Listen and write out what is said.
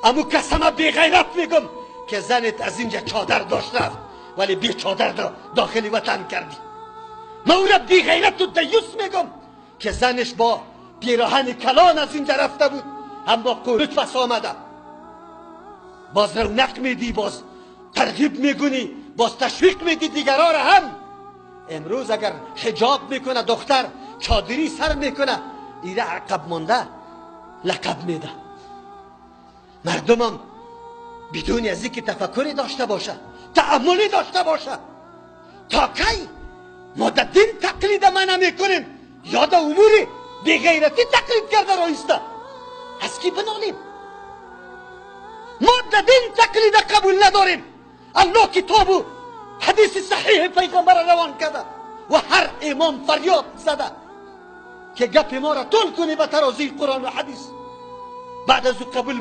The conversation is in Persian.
امو کسمه بی غیرت میگم که زنت از اینجا چادر داشت رفت ولی بی چادر داخلی وطن کردی. ما او را بی غیرت و دیوس میگم که زنش با پیراهن کلان از اینجا رفته بود، اما قولت پس آمده. باز رونق میدی، باز ترغیب میگونی، باز تشویق میدی دیگران را هم. امروز اگر حجاب میکنه دختر، چادری سر میکنه، ایره عقب مانده لقب میده. مردمم بدون از اینکه تفکری داشته باشه، تأملی داشته باشه، تا کی ما در دین تقلید ما نمیکنیم یا در امور بیغیرتی تقلید کرده رایسته؟ از کی بنالیم؟ ما در دین تقلید قبول نداریم. الله کتاب و حدیث صحیح پیغمبر روان کرده و هر امام فریاد زده که گپ ما را طول کنی به ترازی قرآن و حدیث، بعد از او قبول بکنی.